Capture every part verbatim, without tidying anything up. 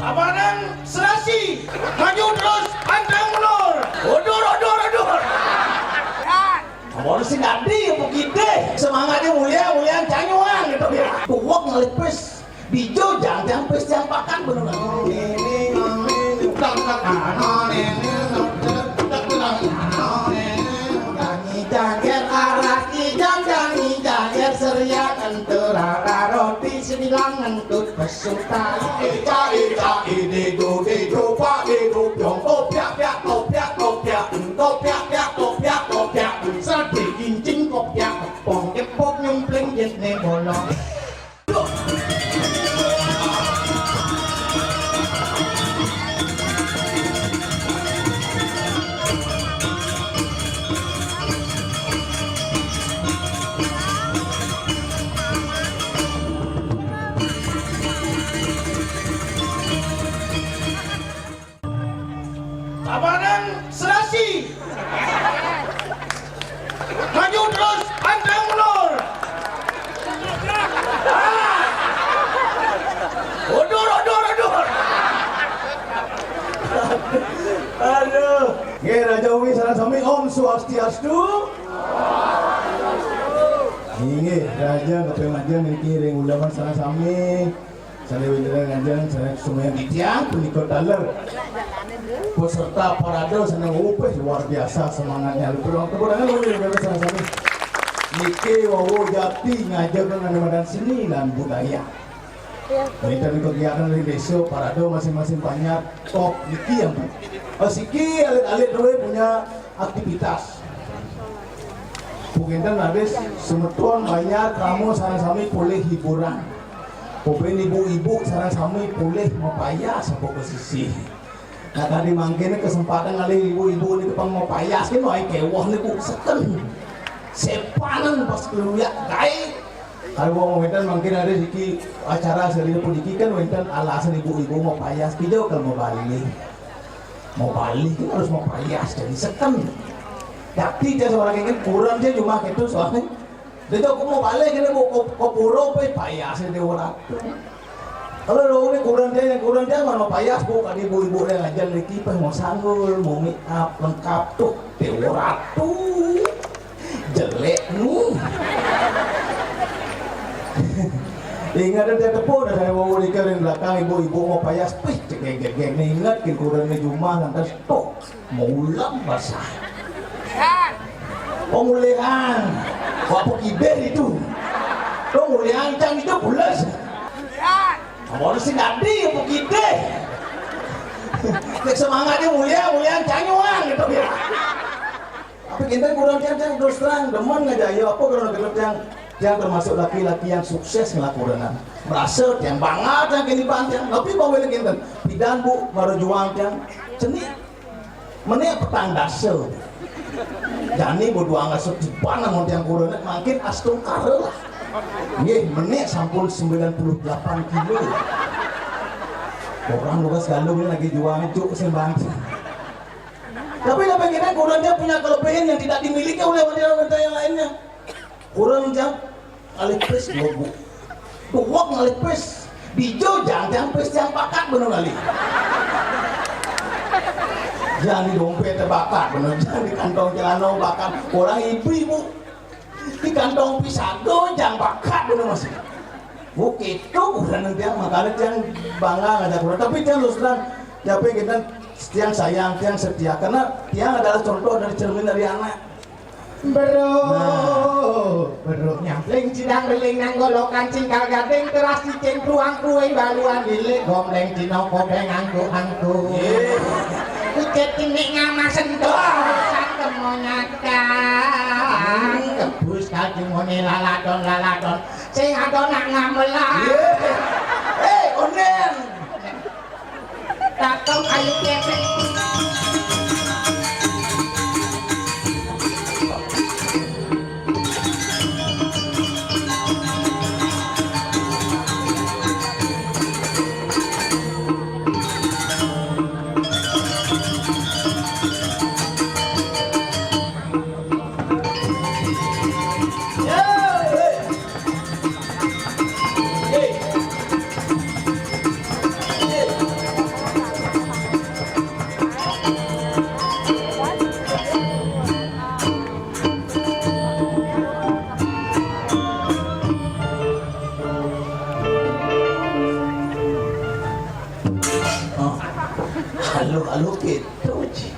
Aparan serasi, maju terus, pantang mundur. Udur, udur, udur. Amun sing dadi, apa kita? Semangatnya mulia, mulia canyuang gitu ya. Tuwek ngalih pis. Dijo jang tiang pis tiang pakan bener. Dangi janger arak ijam, dangi janger seriak entur, rara roti sebilang entut pesutai. Ica, ica, idedo, dedo, pak, dedo, piong, kopiak, piak, kopiak, kopiak, kopiak, piak, kopiak, kopiak, sadi, kincing, kopiak, kepong, kepok, nyumpling, jet, ne, bolong. Tabanan serasi. Maju terus, pantang mundur. Ah! Udur, udur, udur. Aduh. Nggih, Raja Uwi sareng sami, Om Swastiastu. Inggih, Raja kaping aja niki ring uleman sareng sami. Sané wénten ngajeng, sané sumayang titiang punika taler. Peserta parade sané upih luar biasa semangatnya. Tepuk tangan dulu, saudara-saudari. Niki wau jati ngajeng nang madan seni lan budaya. Wénten kegiatan di desa, parade masing-masing banyak. Top niki yang, eh, siki alit-alit dulu punya aktivitas. Pukinten raris semeton banyak kamu sareng sami polih hiburan. Pupin ibu-ibu sareng sami polih mapayas apa pesisih. Nah, tadi mangkin kesempatan ngalih ibu-ibu niki pang mapayas ki, wah, kéweh niku seken. Sepanen pas keluyak gaé. Kalau wong wénten mangkin ada siki acara sedina puniki kan wénten alasan ibu-ibu mapayas ki, jauh kalau mau balik. Mau balik kan harus mapayas, jadi seken. Tapi dia seorang ini kurang dia cuma gitu soalnya. Dia tuh aku mau balik ini mau ke, ke pura pe payas dia orang. Kalau lo ini kurang dia, yang kurang dia mana payas bu, kan ibu-ibu yang ngajar di kipas mau sanggul, mau make up lengkap tuh, dia orang tuh. Jelek nih. Ingat ada tepuk dah saya mau nikah di belakang ibu-ibu mau payas, pih, cegek-cegek nih, ingat ke kurang di rumah lantas tok, mau ulang basah. Pemulihan. Apa kibir itu? Pemulihan cang itu pulas. Apa sing dadi apa kibir? Nek semangatnya mulia, mulia canyuang gitu ya. Tapi kita kurang tiang, tiang terus terang demen aja ya apa kalau kita tiang, tiang termasuk laki-laki yang sukses ngelakukan. Merasa tiang bangga tiang kini bang tiang. Tapi bawa lagi tiang pidan bu baru juang tiang seni. Menik petang dasa. Jani berdua nggak setiban namun tiang kurang makin astungkara lah. Nggih, menik sampun sembilan puluh delapan kilo. Orang lukas galung ini lagi juang juk sing bangsa. Tapi apa kita kurang dia punya kelebihan yang tidak dimiliki oleh wanita-wanita yang lainnya. Kurang jam ngalih pis dua bu. Tuwek ngalih pis. Dijo jang jang pis jang pakat bener kali. Jang di dompet bakat bener, jang di kantong celana bakat. Orang ibu-ibu di kantong pisago jang bakat bener masih. Bu, itu bukan yang tiang makanya tiang bangga ngajak kurang. Tapi tiang terus terang, tapi kita tiang sayang, tiang setia karena tiang adalah contoh dari cermin dari anak. Bro, nah. Bro nyambling cidang beling nang golokan cingkal gading teras cicing ruang kuing baluan lilik gombleng cino kodeng angku-angku. Nggih. Kucit cinik ngamah sentuh sangkemo nyakang kebus kalcungone laladon-laladon sing ado nak ngamelan. Nggih. Hei, onden. Takon ayu kepeng. Halo, halo, gitu, Ji.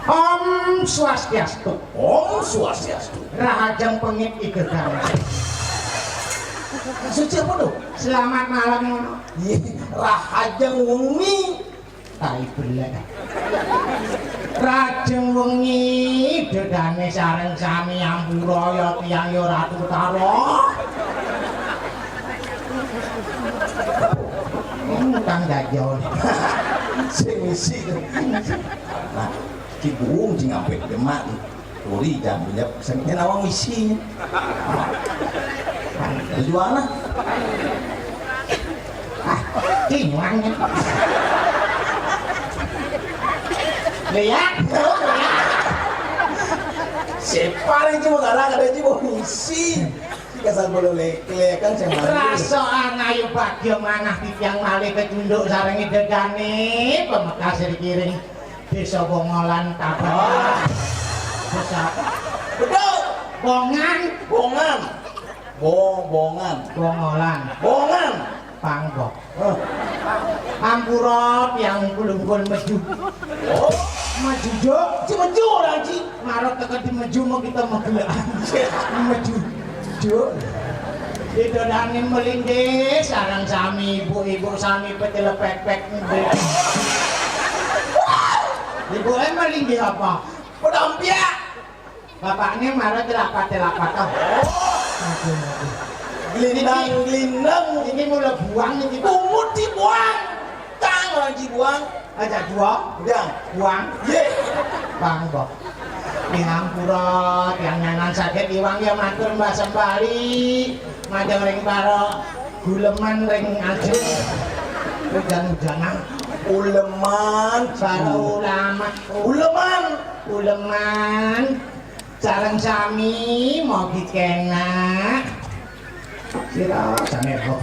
Om Swastiastu. Om Swastiastu. Rahajeng pengit Ida Dane. Suci apa tuh? Selamat malam ngono. Iya, rahajeng wengi. Tai belek. Rajeng wengi Ida Dane sareng sami ampura ya tiyang ya Ratu Betara. Ngutang jajon. Sing isi. Nah, ki buung sing ampe demak. Turi jam punya sing yen awang isi. Tujuan lah. Ah, tinyuan. Lihat, tuh, lihat. Separ itu gara-gara itu mau isi. Kasar bolo lekle kan sing mandi. Rasa anayu bagya manah titiang malih kecunduk sareng Ida Dane pemekas ri kiring Desa Bongolan Tabanan. Ah. Desa Betul. Bongan. Bongan. Bo-, bongan. Bongolan. Bongan. Pangbok. Hah. Ampura tiyang kulungkul meju. Oh. Meju, Juk. Ci meju ora, Ci. Marot teka di meju mau kita megelekan. Meju. Juk. Ida Dane melinggih sareng sami ibu-ibu sami pecel pek-pek. Ibu em melinggih apa? Pedampiak. Bapakne marot telapat-telapat. Oh. Aduh, aduh. Glindang, glindang. Ini mula buang ini. Bungut dibuang. Tang lagi buang. Aja dua. Udah. Buang. Ye. Bang, Bok. Ning ampura, tiyang nyanan saged iwang ya matur Mbah Sembali. Majeng ring para guleman ring ajeng. Ujan-ujanan. Uleman. Para ulama. Uleman. Uleman. Sareng sami, mogi kenak. Sira sami kok.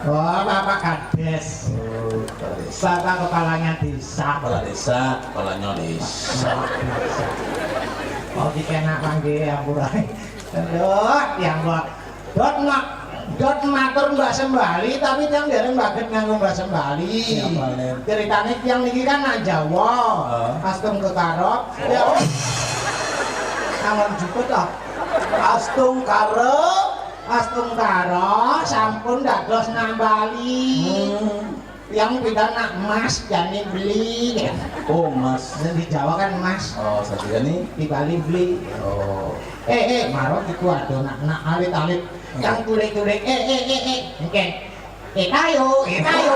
Oh, Bapak Kades. Oh, Kades. Bapak kepalanya desa. Kepala desa, kepalanya desa. Mogi kenak mangke ampura. Aduh, yang kok. Dot ma-, dot matur Mbah Sembali, tapi tiyang dereng baget nganggo Mbah Sembali. Siapa, Len? Ceritane tiyang niki kan nak Jawa. Heeh. Astungkara. Ya. Tangan juput, ah. Astungkara. Astungkara sampun dados nak Bali. Hmm. Yang pindah nak emas, jani beli. Oh, emas. Dan di Jawa kan emas. Oh, satu ini. Di Bali beli. Oh. Eh, eh, marot itu ada nak, nak alit-alit. Hmm. Yang tulik-tulik. Eh, eh, eh, eh. Oke. Eh, tayo, eh, tayo.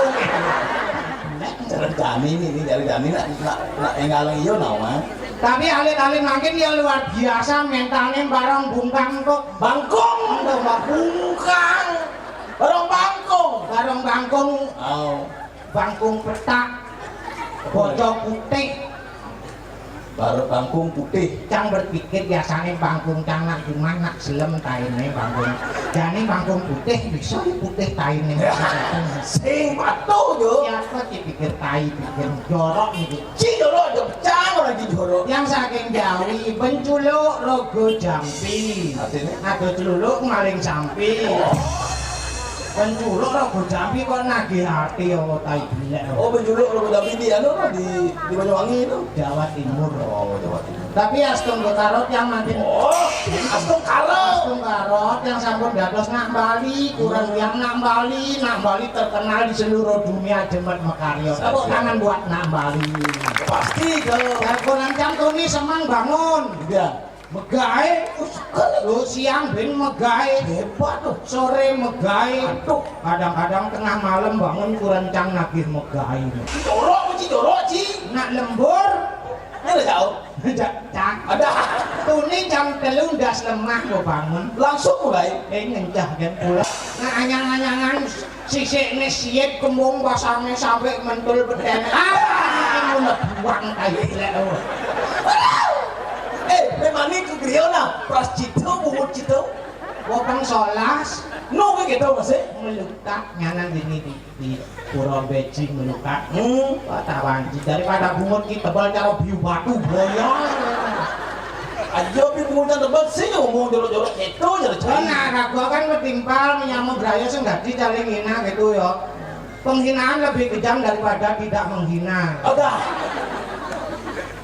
Cara Dani ini, ini cara Dani nak, nak, nak engalang iyo nama. Tapi alit-alit mangkin ya luar biasa, mentalnya barang bungkang kok. Bangkong, tambah bungkang. Barang bangkong. Barang bangkong. Oh. Bangkung petak, bocah putih. Baru bangkung putih. Cang berpikir biasanya bangkung cang nak cuma nak selem taine bangkung. Jani bangkung putih bisa ya putih taine. Sing patuh, Jo. Siapa sih pikir tai pikir jorok gitu. Ci jorok, Jo. Cang lagi jorok. Yang saking Jawi, benculuk rogo jampi. Artinya? Ada celuluk maling sampi. Oh. Penculuk rogo jampi kok nagih ati ya tai belek. Oh, penculuk rogo jampi di anu, di, di Banyuwangi itu. Jawa Timur. Oh, Jawa Timur. Tapi Astungkara Rot yang mangkin. Oh, Astungkara. Astungkara Rot yang sampun dados nak Bali, kurang yang nak Bali, nak Bali terkenal di seluruh dunia jemet mekarya. Tepuk tangan buat nak Bali. Pasti kalau. Ya, kurang jam Tuni semang bangun. Iya. Megahe, oh, sekali. Lho, siang ben megahe. Hebat tuh. Sore megahe. Aduh. Kadang-kadang tengah malam bangun kurencang nagih megahe. Jorok, Ci, jorok, Ci. Nak lembur. Ini udah jauh. Cak, cak. Ada. Tuni jam telu ndas lemah kok bangun. Langsung mulai. Eh, ngencah kan pulang. Nah, anyang-anyangan. Sisikne siit kembung basane sampe mentul bedene. Ah, ngono buang tai lek. Eh, memang iku griya nah, pras cita, bungut cita. Wong pang solas. No, kowe gitu, Mas, eh? Melukat nyanan dini di, di Pura Beji melukat. Hmm. Wah, tak wanci. Daripada bungut ki tebal cara biu batu, boyong. Aja pi bungut tebal, sing ngomong jorok-jorok, itu jorok. Kan anak gua kan ketimpal, menyamuk beraya sing dadi caling ina gitu ya. Penghinaan lebih kejam daripada tidak menghina. Udah.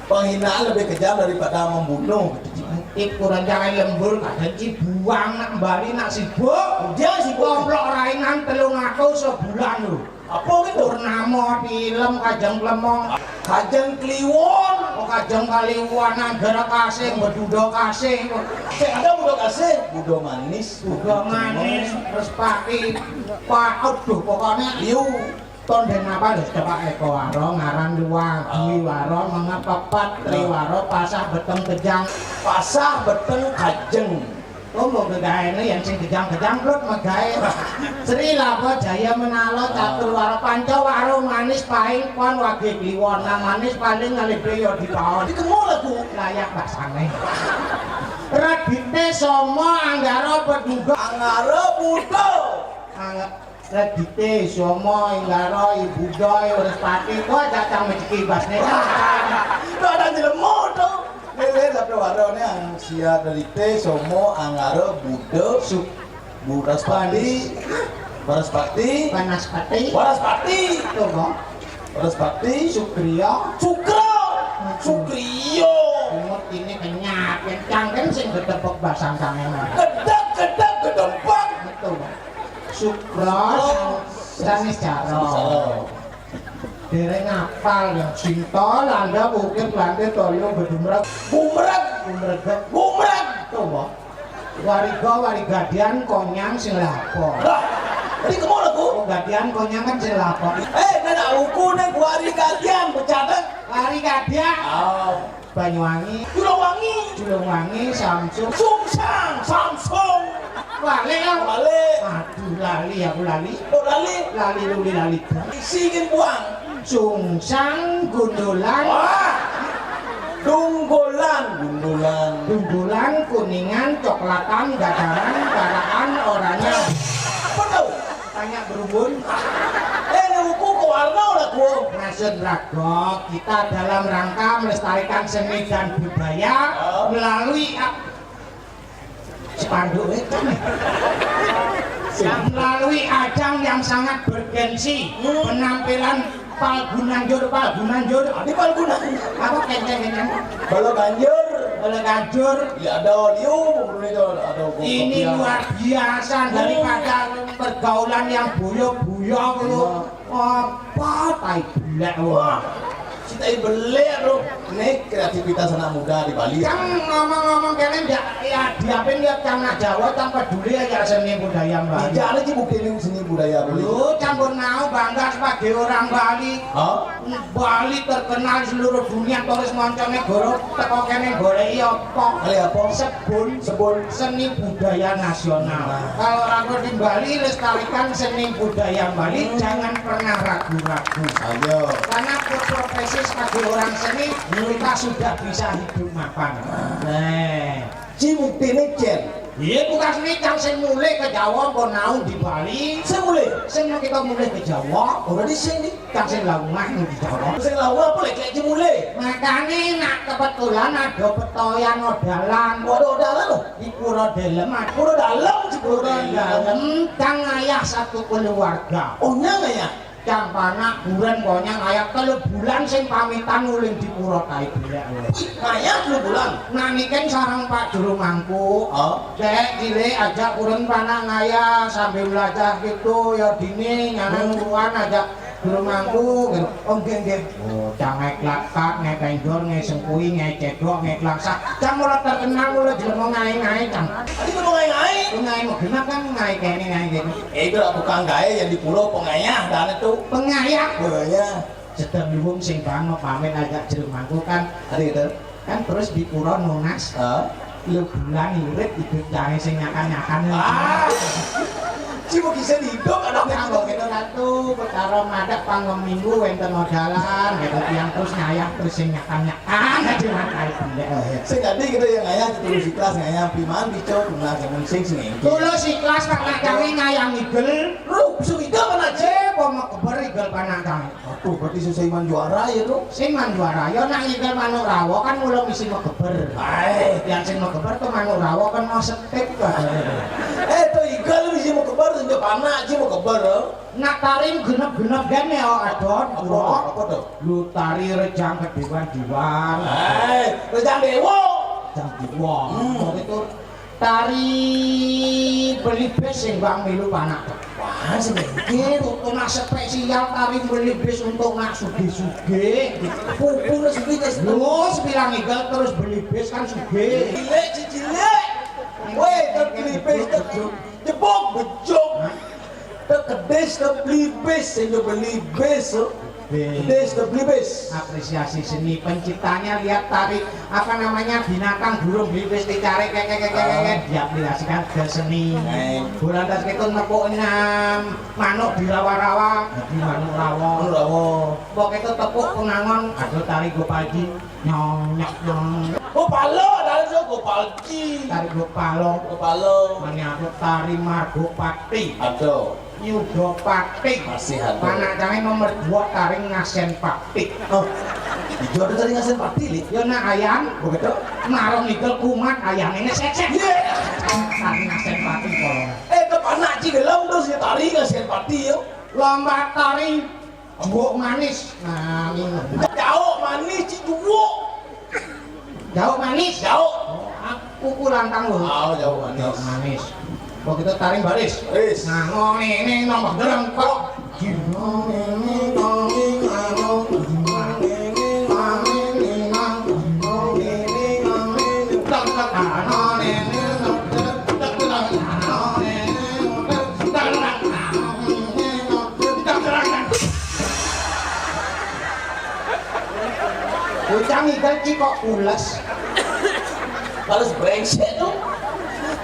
Penghinaan lebih kejam daripada membunuh. Ip kurang jangan lembur, kadang ci buang nak mbali nak sibuk. Dia sibuk. Komplok rainan telung atus sebulan lho. Apa gitu? Purnama, tilem, kajeng klemong. Kajeng kliwon. Oh, kajeng kliwon, anggara kasih, beduda kasih. Sik ada buda kasih, buda manis. Buda manis, terus pati. Pak, aduh, pokoknya liu. Tonden apa lho, coba eko waro, ngaran luwang, dwi waro, mengepepet, tri waro, pasah beteng kejang. Pasah beteng kajeng. Oh, mbok gegaene yang sing kejang-kejang, Blut, megae. Sri Laba Jaya Menala, catur waro, panca waro, manis paing, pon wage kliwon. Nah, manis paling ngalibe ya dipaon. Iki mau lagu. Layak basane. Redite Soma Anggara Peduga. Anggara Budo. Ang-, Redite Soma Anggara Ibuda Wrespati. Kowe cacang mejeki basne. Itu ada jelema to. Lele tapi warone sia Redite Soma Anggara Budo Suk Wrespati. Wrespati. Wanaspati. Wanaspati. Itu kok. Wrespati. Sukriya. Sukra. Sukriya. Umut ini kenyap, kencang kan sing gedepek basang tangan. Gedek, gedek, gedempek. Betul. Sukra, Saniscara. Saniscara. Dereng apal ya, Sinta, Landa, Bukit, Lante, Toyo, Bedumrek. Bumrek. Bumrek. Bumrek. Tuh, Mbok. Wariga, Warigadian, Konyang, sing lha apa? Lah, iki kemana, Bu? Oh, Gadian, Konyang kan sing lha apa? Eh, nenek aku nek Warigadian, pecatet. Warigadian. Oh. Banyuwangi. Juluwangi. Julungwangi, Samsung. Sungsang, Samsung. Wale ya? Wale. Aduh, lali aku lali. Oh, lali. Lali luli lali. Singin buang. Sungsang, Gundulan. Wah. Dunggulan, Gundulan. Gundulan, Kuningan, Coklatan, Gadaran, Baraan, Oranye. Apa tuh? Tanya berubun. Eh, ini buku ke warna udah gua. Maksud raga, kita dalam rangka melestarikan seni dan budaya melalui ap-, spanduk itu nih. Melalui ajang yang sangat bergensi, penampilan Palgunanjur, Palgunanjur. Ini Palgunan. Apa kenceng-kenceng? Bala Ganjur. Bala Ganjur. Ya ada liu, ini ada, ada Ini kopiah. Luar biasa daripada pergaulan yang boyo-boyo lho. Iya. Apa tai belek, wah. Si tai belek lho. Ini kreativitas anak muda di Bali. Cang ngomong-ngomong kene ndak ya diapin ya cang nak Jawa tanpa peduli ya seni budaya Bali. Bicara sih bukti ini seni budaya Bali. Lho, campur nau bangga sebagai orang Bali. Hah? Bali terkenal seluruh dunia, terus mancane goro teko kene goleki apa? Golek apa? Sebun. Sebun. Seni budaya nasional. Nah. Kalau orang di Bali, lestarikan seni budaya Bali, jangan pernah ragu-ragu. Ayo. Karena profesi sebagai orang seni, kita sudah bisa hidup mapan. Nah. Ci buktine, Cen. Iya, bukan seni cang sing mulih ke Jawa, apa nau di Bali. Sing mulih? Sing kita mulih ke Jawa. Oh, berarti sing di Cang sing lawungah ning di Jawa. Sing lawungah apa lek lek mulih? Makane nak kebetulan ada petoyan odalan. Waduh, odalan lho. Di Pura Dalem. Pura Dalem, di Pura Pura Dalem. Dalem, cang ayah satu keluarga. Oh, nyang ayah? Cang panak buren konyang ayah telu bulan sing pamitan nguling di pura kae belek. Wih, ayah telu bulan. Naniken sareng Pak Juru Mangku. Oh. Dek cilik ajak urun panak ngayah sambil belajar gitu ya dini nyanan tuan ajak Guru Mangku gitu. Oh, nggih, nggih. Oh, cang ngeklak-klak, ngepenjor, ngesengkui, ngecedok, ngeklaksak. Cang mula terkenal, mula jelema ngae-ngae, cang. Tadi ngomong ngae-ngae? Ngae mau genap kan, ngae kene, ngae kene. Eh, itu lah tukang gawe yang di pulau pengayah, dan itu. Pengayah? Pengayah. Sedang luwung sing bang mau pamit ajak Jero Mangku kan. Ada gitu. Kan terus di pura nunas. Hah? Lu bulan irit hidup jange sing nyakan-nyakan. Ah. Ci mau bisa hidup ada Yang kok gitu Ratu, Betara madak panggung minggu wenten odalan gitu. Yang terus ngayah terus sing nyakan-nyakan aja makai benda. Sing tadi gitu yang ngayah terus ikhlas ngayah piman bico tunas yang sing sing engke. Tulus ikhlas Pak Najange ngayah ngigel. Lu bisa ngigel kan aja? Eh, apa mekeber igel Pak Najange? Aduh, berarti susah iman juara ya tuh. Sing man juara, ya nak ngigel manuk rawa kan mula misi megeber. Ae. Yang sing megeber tuh manuk rawa kan mau setip lah. Eh, tuh igel misi Mau kebar, sing panak, Ji, mau kebar, eh. Nak tari genep-genep kan ya, Adon. Apa? Apa to? Lu tari rejang kedewan-dewan. Eh, rejang dewa. Rejang dewa. Hmm. Kok itu tari belibis sing bang milu panak. Wah, sing iki. Untuk nak spesial tari belibis untuk nak sugih-sugih. Pupur sugih, terus. Lu sebilang igal terus belibis kan sugih. Cilik, cilik. Weh, terus belibis, terus. Jebok, bejok. Hah? Ke kedis, ke belibis, sing ke belibis, oh. Kedis, ke belibis. Apresiasi seni penciptanya, lihat tari, apa namanya, binatang burung belibis dicari, kayak, kayak, kayak, kayak, kayak, diaplikasikan ke seni. Baik. Bulan tas itu nepuk enam, manuk di rawa-rawa, jadi manuk rawa. Manuk rawa. Pokoknya itu tepuk pengangon, ada tari Gopalji. Nyong, nyong, nyong. Gopalo, ada so Gopalji. Tari Gopalo. Gopalo. Mane aku tari Margopati. Aduh. Yudopati. Masih ada. Panak cange nomor dua tari Ngasen Pati. Oh. Ijo ada tari Ngasen Pati, Li? Yo nak ayam. Begitu? Marung itu kumat ayam ini seksek. Iya. Tari Ngasen Pati, tolong. Eh, ke panak ci gelem terus ya tari Ngasen Pati, yo. Lomba tari Mbok manis. Nah, ini. Jauk manis, ci duwuk. Jauk manis? Jauk. Oh, aku kurang tahu. Oh, jauk manis. Jauk manis. Kok kita taring baris? Baris. Nah, ngomong ini nomor dereng kok. Bocah ngidal ki kok pules. Males brengsek tuh.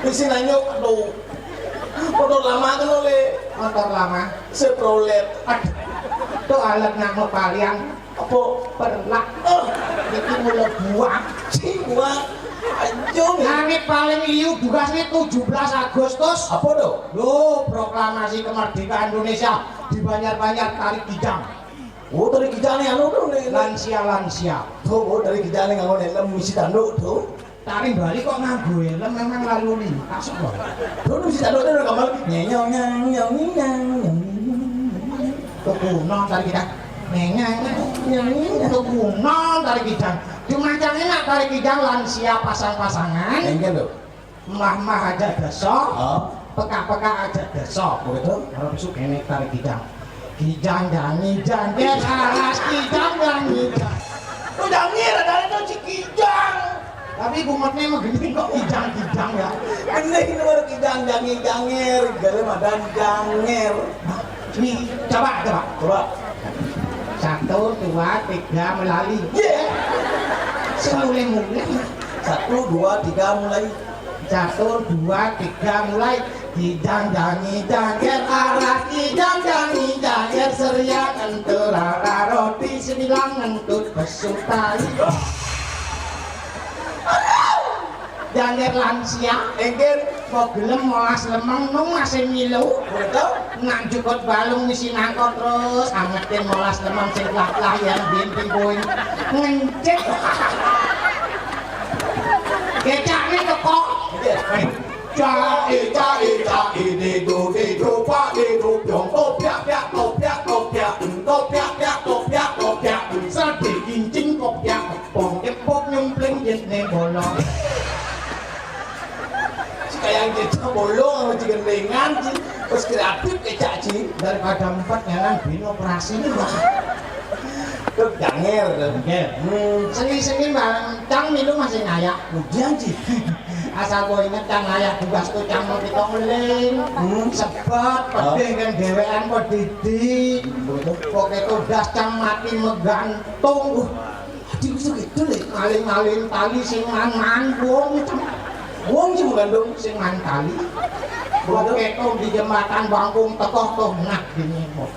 Mesti nanya, aduh. Motor lama tuh, Le. Motor lama. Chevrolet. Aduh. Tuh alat nang palian. Apa? Perlak. Oh. Iki mula buang. Sing buang. Ayo. Langit paling liu tugasnya tujuh belas Agustus. Apa tuh? Lo proklamasi kemerdekaan Indonesia di Banjar-Banjar tarik kijang. Oh, tarik kijang nih anu tuh nih. Lansia-lansia. Tuh, oh, tarik kijang nih nganggo helm misi tanduk tuh. Taring Bali kok nganggo helm memang lalu lintas kok. Tuh misi tanduk tuh kamar nyenyong nyang nyong nyang nyong. Tuh kuno tarik kijang. Nyenyong nyang nyong nyong. Tuh kuno tarik kijang. Cuma jangan nak tarik kijang lansia pasang-pasangan. Enggak loh. Mah-mah aja desa, oh, pekak-pekak aja desa. Begitu? Karo besok kene tarik kijang. Kijang jangi jangkir aras kijang jangi jang. Tuh jangir ada itu si kijang. Tapi bungetnya mah gini kok kijang-kijang ya. Bener ini baru kijang jangi jangir, gale madan jangir. Nih, coba, coba. Coba. Satu, dua, tiga, melali. Iya. Semule-mule. Satu, dua, tiga, mulai. Satu, dua, tiga, mulai. Kijang jangi jangger arah kijang jangi jangger seriak entur arah roti sebilang ngentut besutai. Jangger lansia. Engger. Kok gelem molas lemeng nung masih milu. Betul. Nak jukut balung misi nangkot terus angetin molas lemeng sing lah yang binting kowe. Ngencet. Kecakne teko. Iya. Cai, cai, cai, dedo, dedo, pak, dedo, piong, topiak, piak, topiak, topiak, topiak, piak, topiak, topiak, sate kincing, topiak, pong, kepok, nyempling, jet, ning, bolong. Kayak gitu bolong sama cigendengan, Ci. Terus kreatif kecak, Ci. Daripada empat jangan bin operasi ini, Mbak. Tuh, janger, tuh. Oke. Hmm. Seni-seni, Mbak. Cang milu masih ngayak. Udah, Ci. Asal kau inget, Cang, ngayak tugas tuh, Cang, mau kita ngeling. Hmm. Sebab, hah? Pedih kan dewean kok didik. Betul. Pokoknya tugas, Cang, mati menggantung. Uh, adi wis gitu, Le. Ngaling-ngaling tali sing man-man wong itu. Wong sing menggantung sing man tali. Waduh. Oke, tuh di jembatan Bangkung teko tuh nah gini kok.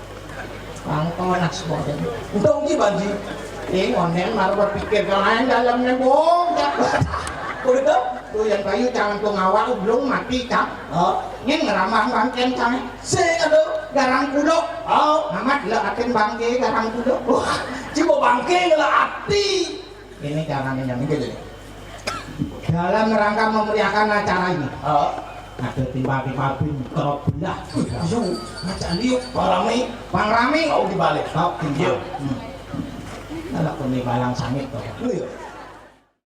Bang Tonas kok. Untung ki, Banji. Eh, ngonen mar berpikir ke lain dalamnya wong. Kok itu? Tuh yang kayu jangan tuh ngawak belum mati, Cang. Oh. Ini ngerambah bangkeng, Cang. Sing, aduh. Garang kulo. Oh. Amat le atin bangke garang kulo. Wah, cuma bangke ngela ati. Ini caranya yang ini. Dalam rangka memeriahkan acara ini, oh, Ada timbal-timbal bin kerot belah. Yo, ngajak liuk. Parami. Parami. Kau dibalik. Kau tinggal. Hmm. Kalau kau ni balang sangit tu. Iya.